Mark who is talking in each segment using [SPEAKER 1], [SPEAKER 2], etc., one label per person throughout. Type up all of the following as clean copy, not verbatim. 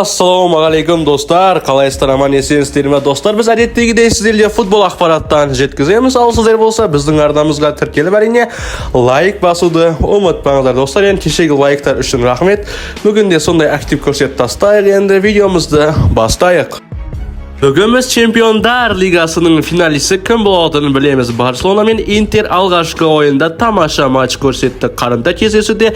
[SPEAKER 1] Ассалаумағалейкум, достар! Қалайсыздар, аман есенсіздер ме, достар? Біз әдеттегідей сіздерге футбол ақпараттарын жеткіземіз. Ал сіздер болса, біздің арнамызға тіркеліп, әрине, лайк басуды ұмытпаңыздар, достар. Енді кешегі лайктар үшін рахмет. Бүгін де сондай актив көрсетіп тастайық. Енді видеомызды бастайық. Бүгін біз Чемпиондар лигасының финалисі кім болатынын білеміз. Барселона мен Интер алғашқы ойында тамаша матч көрсетті. Қарымта кездесуде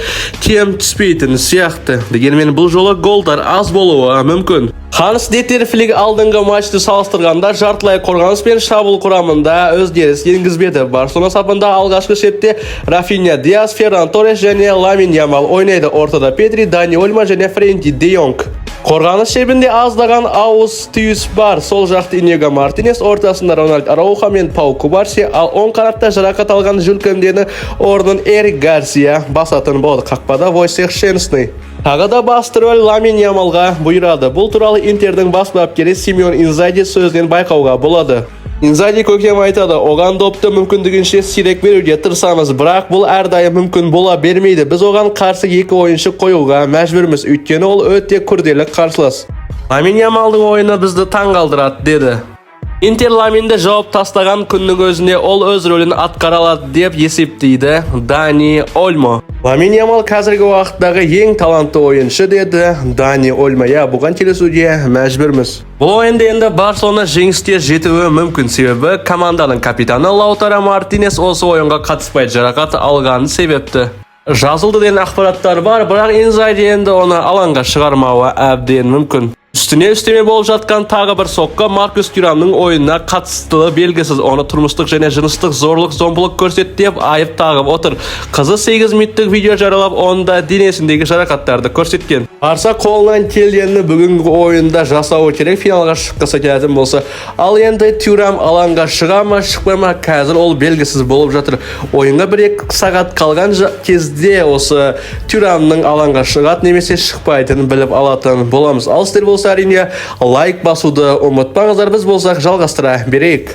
[SPEAKER 1] кем түспейтін сияқты. Дегенмен бұл жолы голдар аз болуы мүмкін. Ханс Дитер Флик алдыңғы матчты салыстырғанда жартылай қорғаныс пен шабуыл құрамында өзгеріс енгізбеді. Барселона сапында алғашқы шепте Рафинья Диас, Ферран Торрес және Ламин Ямал ойнайды. Ортада Педри, Дани Ольмо және Френки де Йонг. Қорғаныс шебінде аздаған ауыс түйіс бар. Сол жақта Иньего Мартинес, ортасында Рональд Арауха мен Пау Кубарси, ал оң қанатта жарақат алған Жюль Кондені орнын Эрик Гарсия басатын болады. Қақпада Войцех Щенсный. Тағы да басты рөл Ламин Ямалға бұйырады. Бұл туралы Интердің бас бапкері Симеон Инзаги сөзінен байқауға болады. Инзаги көкем айтады: «Оған допты мүмкіндігінше сирек беруге тырысамыз, бірақ бұл әрдайым мүмкін бола бермейді. Біз оған қарсы екі ойыншы қоюға мәжбүрміз, өйткені ол өте күрделі қарсылас. Ламин Ямалдың ойыны бізді таңғалдырады», – деді. Интер Ламинді жауып тастаған күннің өзінде ол өз рөлін атқара алады деп есептейді Дани Ольмо. «Ламин Ямал қазіргі уақыттағы ең талантты ойыншы», – деді Дани Ольмо. Иә, бұған келісуге мәжбүрміз. Бұл ойында енді Барселона жеңіске жетуі мүмкін, себебі команданың капитаны Лаутаро Мартинес осы ойынға қатыспайды, жарақат алғаны себепті. Жазылды деген ақпараттар бар, бірақ Инзаги енді оны алаңға шығармауы әбден мүмкін. Үстіне үстеме болып жатқан тағы бір соққы Маркус Тюрамның ойынына қатыстылы белгісіз. Оны тұрмыстық және жыныстық зорлық зомбылық көрсетті деп айып тағып отыр. Қызы 8 минуттық видео жариялап, онда денесіндегі жарақаттарды көрсеткен. Барса қолынан келгенін бүгінгі ойында жасауы керек, финалға шыққысы келетін болса. Ал енді Тюрам алаңға шыға ма, шықпай ма, қазір ол белгісіз болып жатыр. Ойынға 1-2 сағат қалған кезде осы Тюрамның алаңға шығады немесе шықпайтынын біліп алатын боламыз. Ал сіздер болса, әрине, лайк басуды ұмытпаңыздар. Біз болсақ, жалғастыра берейік.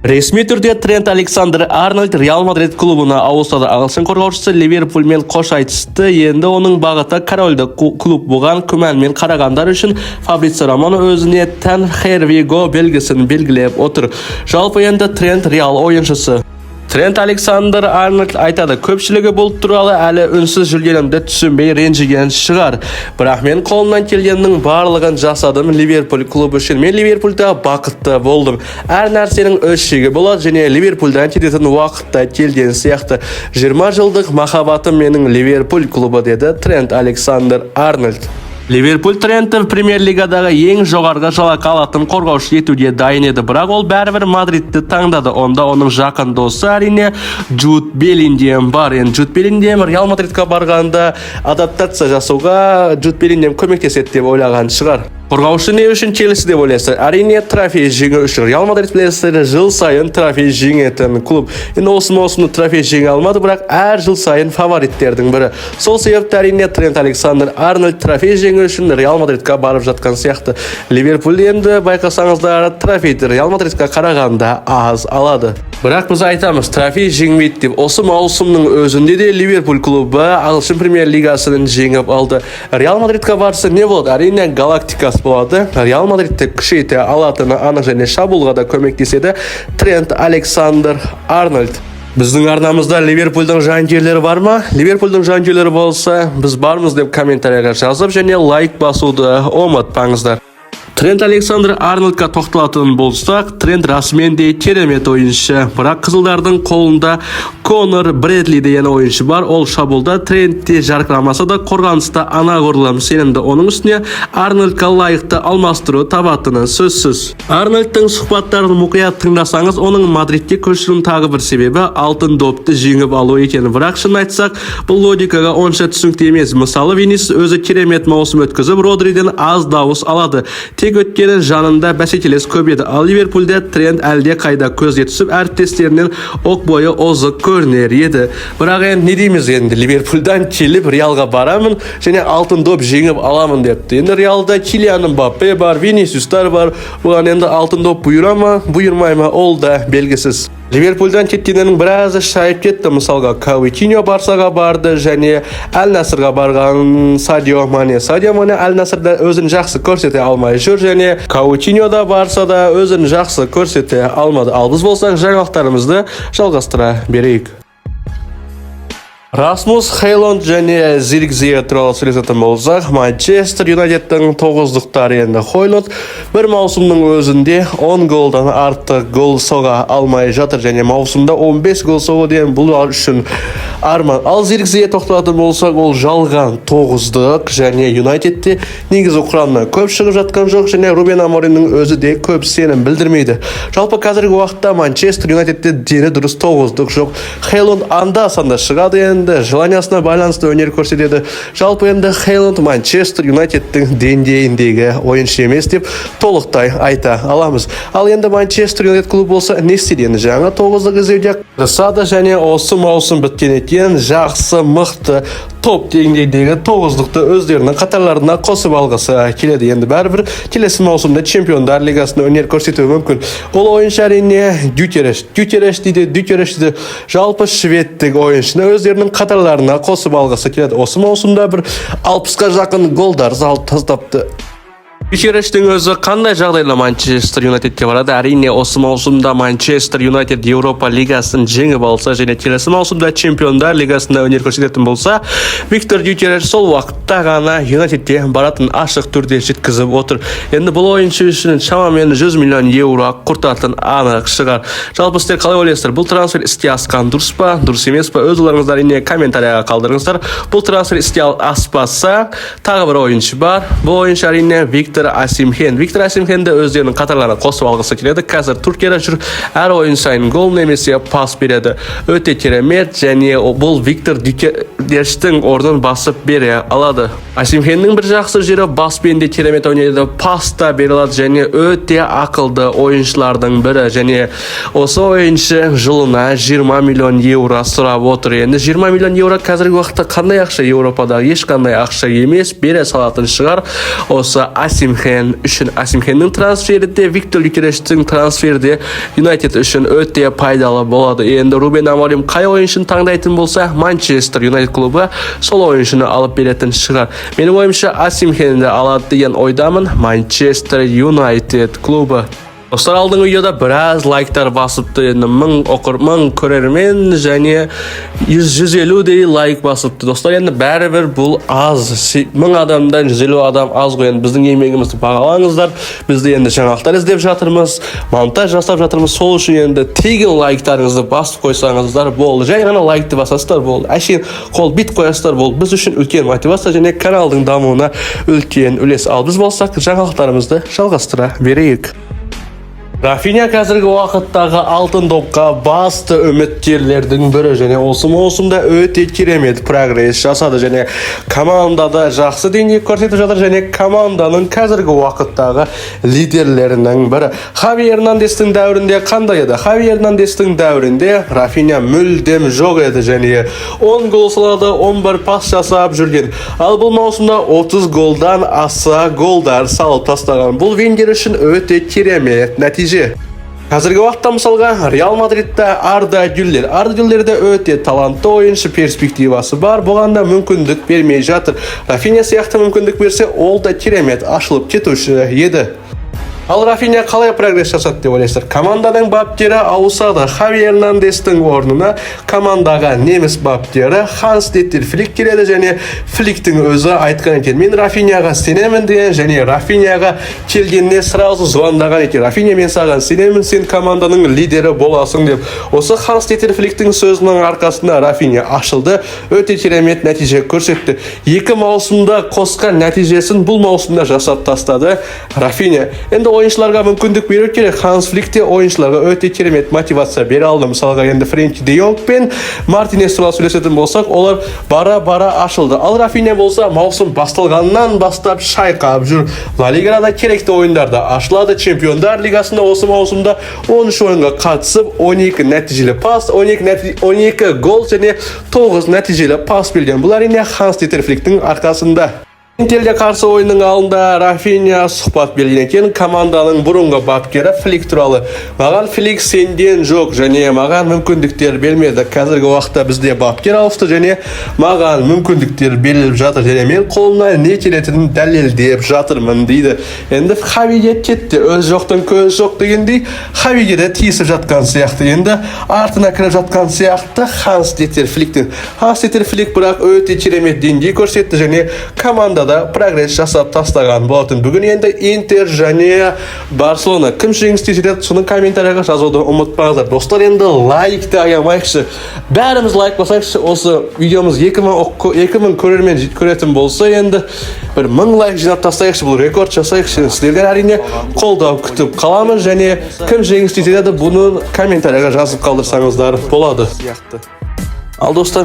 [SPEAKER 1] Ресми түрде Трент Александр Арнольд Реал Мадрид клубына ауысады. Ағылшын қорғаушысы Ливерпульмен қош айтысты. Енді оның бағыты корольдік клуб. Бұған күмәнмен қарағандар үшін Фабрицио Романо өзіне тән «Here we go» белгісін белгілеп отыр. Жалпы енді Трент Реал ойыншысы. Трент Александр Арнольд айтады: «Көпшілігі бұл туралы әлі үнсіз жүргенімді түсінбей ренжіген шығар. Бірақ мен қолымнан келгеннің барлығын жасадым Ливерпуль клубы үшін. Мен Ливерпульда бақытты болдым. Әр нәрсенің өз шегі болады және Ливерпульдан кететін уақыт та келген сияқты. 20 жылдық махаббатым менің Ливерпуль клубы», – деді Трент Александр Арнольд. Ливерпуль Трентті премьер-лигадағы ең жоғарғы жалақы алатын қорғаушы етуге дайын еді, бірақ ол бәрібір Мадридті таңдады. Онда оның жақын досы, әрине, Джуд Беллингем бар. Енді Джуд Беллингем Реал Мадридқа барғанда адаптация жасауға Джуд Беллингем көмектеседі деп ойлаған шығар. Қорғаушы не үшін келісті деп ойлайсыздар? Әрине, трофей жеңу үшін. Реал Мадрид, білесіздер, жыл сайын трофей жеңетін клуб. Енді осы маусымда трофей жеңе алмады, бірақ әр жыл сайын фавориттердің бірі. Сол себепті, әрине, Трент Александр Арнольд трофей жеңу үшін Реал Мадридқа барып жатқан сияқты. Ливерпуль енді, байқасаңыздар, трофейді Реал Мадридқа қарағанда аз алады. Бірақ біз айтамыз, трофей жеңмейді деп. Осы маусымның өзінде де Ливерпуль клубы ағылшын премьер лигасын жеңіп алды. Реал Мадридқа барса, не болады? Әрине, галактикасы болады. Реал Мадридті күшейте алатыны анық және шабуылға да көмектеседі Трент Александр Арнольд. Біздің арнамызда Ливерпульдің жанкүйерлері бар ма? Ливерпульдің жанкүйерлері болса, «Біз бармыз» деп комментарийға жазып және лайк басуды ұмытпаңыздар. Трент Александр Арнольдқа тоқталатын болсақ, Трент расымен де керемет ойыншы. Бірақ қызылдардың қолында Конор Брэдли деген ойыншы бар. Ол шабуылда Трентте жарқырамаса да, қорғаныста анағұрлым сенімді. Оның үстіне Арнольдқа лайықты алмастыру табатыны сөзсіз. Арнольдтың сұхбаттарын мұқият тыңдасаңыз, оның Мадридке көшуінің тағы бір себебі алтын допты жеңіп алу екен. Бірақ шын айтсақ, бұл логикаға онша түсінікті емес. Мысалы, Винисиус өзі керемет маусым өткізіп, Родриден аз дауыс алады. Тек өйткені жанында бәсекелес көп еді. Ал Ливерпульде Трент әлде қайда көзге түсіп, әріптестерінен оқ бойы озық көрінер еді. Бірақ енді не дейміз, енді Ливерпульдан келіп Реалға барамын және алтын доп жеңіп аламын депті. Енді Реалда Килиан Мбаппе бар, Винисиустар бар. Бұған енді алтын доп бұйыра ма, бұйырмай ма, ол да белгісіз. Ливерпульдан кеткендердің біразы шайып кетті. Мысалға, Каутиньо Барсаға барды және Әл Насырға барған Садио Мане. Садио Мане Әл Насырда өзін жақсы көрсете алмай жүр және Каутиньо да Барсада өзін жақсы көрсете алмады. Ал біз болсақ, жаңалықтарымызды жалғастыра берейік. Расмус Хейлонд және Зиркзе туралы сөйлесетін болсақ, Манчестер Юнайтедтің тоғыздықтары. Енді Хойлунд бір маусымның өзінде 10 голдан артық гол соға алмай жатыр және маусымда 15 гол соғу деген бұл үшін арман. Ал Зиркзеге тоқталатын болсақ, ол жалған тоғыздық және Юнайтедте негізгі құрамына көп шығып жатқан жоқ және Рубен Аморимнің өзі де көп сенім білдірмейді. Жалпы, қазіргі уақытта Манчестер Юнайтедте дені дұрыс тоғыздық жоқ. Хейлунд анда санда шығады, енді желаниясына байланысты өнер көрсетеді. Жалпы, енді Хейлунд Манчестер Юнайтедтің деңгейіндегі ойыншы емес деп толықтай айта аламыз. Ал енді Манчестер Юнайтед клубы болса, не істейді? Енді жаңа тоғыздық іздеуде тырысады және осы маусым біткен екен, жақсы, мықты, топ деңгейдегі тоғыздықты өздерінің қатарларына қосып алғысы келеді. Енді бәрібір келесі маусымда Чемпиондар лигасында өнер көрсетуі мүмкін. Ол ойыншы, әрине, Дютереш. Дютереш дейді, Дютереш дейді. Жалпы, шведтік ойыншыны өздерінің қатарларына қосып алғысы келеді. Осы маусымда бір 60-қа жақын голдар салып тастапты. Гюкерештің өзі қандай жағдайда Манчестер Юнайтедке барады? Әрине, осы маусымда Манчестер Юнайтед Еуропа лигасын жеңіп алса және келесі маусымда Чемпиондар лигасында өнер көрсететін болса, Виктор Гюкереш сол уақытта ғана Юнайтедке баратын ашық түрде жеткізіп отыр. Енді бұл ойыншы үшін шамамен 100 миллион евро құртатын анық шығар. Жалпы, сіздер қалай ойлайсыздар? Бұл трансфер іске асқан дұрыс па, дұрыс емес па? Өз ойларыңызды, әрине, комментарияға қалдырыңыздар. Бұл трансфер іске аспаса, тағы бір ойыншы бар. Бұл ойыншы, әрине, Виктор Осимхен. Виктор Осимхенді өздерінің қатарларына қосып алғысы келеді. Қазір Түркияда жүр, әр ойын сайын гол немесе пас береді. Өте керемет және бұл Виктор Дюкерештің орнын басып бере алады. Осимхеннің бір жақсы жері, баспен де керемет ойнайды, пас та бере алады және өте ақылды ойыншылардың бірі. Және осы ойыншы жылына 20 миллион евро сұрап отыр. Енді 20 миллион евро қазіргі уақытта қандай ақша? Еуропадағы ешқандай ақша емес, бере салатын шығар осы Осимхен үшін. Осимхеннің трансфері де, Виктор Гюкерештің трансфері де Юнайтед үшін өте пайдалы болады. Енді Рубен Аморим қай ойыншыны таңдайтын болса, Манчестер Юнайтед клубы сол ойыншыны алып беретін шығар. Менің ойымша, Осимхенді алады деген ойдамын Манчестер Юнайтед клубы. Достар, алдыңғы видеода біраз лайктар басыпты. Енді 1000 оқырман, көрермен және 100-150дей лайк басыпты. Достар, енді бәрібір бұл аз. 1000 адамдан 150 адам аз ғой. Енді біздің еңбегімізді бағалаңыздар. Біз де енді жаңалықтар іздеп жатырмыз, монтаж жасап жатырмыз. Сол үшін енді тегін лайктарыңызды басып қойсаңыздар болды. Жай ғана лайкты басасыздар, болды. Әшейін қол бит қоясыздар, болды. Біз үшін үлкен мотивация және каналдың дамуына үлкен үлес. Ал біз болсақ, жаңалықтарымызды жалғастыра берейік. Рафиня қазіргі уақыттағы Алтын допқа басты үміткерлердің бірі және осы маусымда өте керемет прогресс жасады және командада жақсы деңгей көрсетіп жатыр және команданың қазіргі уақыттағы лидерлерінің бірі. Хави Эрнандестің дәуірінде қандай еді? Хави Эрнандестің дәуірінде Рафиня мүлдем жоқ еді және 10 гол салады, 11 пас жасап жүрген. Ал бұл маусымда 30 голдан аса голдар салып тастаған. Бұл Венгер үшін өте керемет нәтиже. Қазіргі уақытта, мысалға, Реал Мадридта Арда Гюллер. Арда Гюллер де өте талантты ойыншы, перспективасы бар. Бұған да мүмкіндік бермей жатыр. Рафиня сияқты мүмкіндік берсе, ол да керемет ашылып кетуші еді. Ал Рафиня қалай прогресс жасады деп ойлайсыздар? Команданың бапкері ауысады. Хави Эрнандестің орнына командаға неміс бапкері Ханс Диттер Флик келеді және Фликтің өзі айтқан екен, мен Рафиняға сенемін деген және Рафиняға келгеніне сразу звондаған екен. «Рафиня, мен саған сенемін, сен команданың лидері боласың» деп. Осы Ханс Диттер Фликтің сөзінің арқасында Рафиня ашылды, өте керемет нәтиже көрсетті. Екі маусымда қосқан нәтижесін бұл маусымда жасап тастады Рафиня. Енді ойыншыларға мүмкіндік беру керек. Ханс Флик те ойыншыларға өте керемет мотивация бере алды. Мысалға, енді Френки де Йонг пен Мартинес туралы сөйлесетін болсақ, олар бара бара ашылды. Ал Рафиня болса, маусым басталғаннан бастап шайқап жүр. Ла Лигада керекті ойындарда ашылады. Чемпиондар лигасында осы маусымда 13 ойынға қатысып, 12 нәтижелі пас, 12 гол және 9 нәтижелі пас берген. Бұл, әрине, Ханс Диттер Фликтің арқасында. Интерге қарсы ойынның алдында Рафинья сұхбат берген екен команданың бұрынғы бапкері Флик туралы. «Маған Флик сенген жоқ және маған мүмкіндіктер бермеді. Қазіргі уақытта бізде бапкер ауысты және маған мүмкіндіктер беріліп жатыр және мен қолымнан не келетінін дәлелдеп жатырмын», – дейді. Енді Хавиге кетті, өз жоқтың көзі жоқ дегендей, Хавиге де тиісіп жатқан сияқты. Енді артына кіріп жатқан сияқты Ханс Дитер Фликтен. Ханс Дитер Флик бірақ өте керемет деңгей көрсетті және командада прогресс жасап тастаған болатын. Бүгін енді Интер және Барселона, кім жеңіске жетеді, соны комментарийға жазуды ұмытпаңыздар. Достар, енді лайкты аямайықшы, бәріміз лайк басайықшы. Осы видеомыз 2000 көрермен көретін болса, енді бір 1000 лайк жинап тастайықшы, бұл рекорд жасайықшы. Сіздерден, әрине, қолдау күтіп қаламыз және кім жеңіске жетеді, бұны комментарийға жазып қалдырсаңыздар болады. Ал, достар.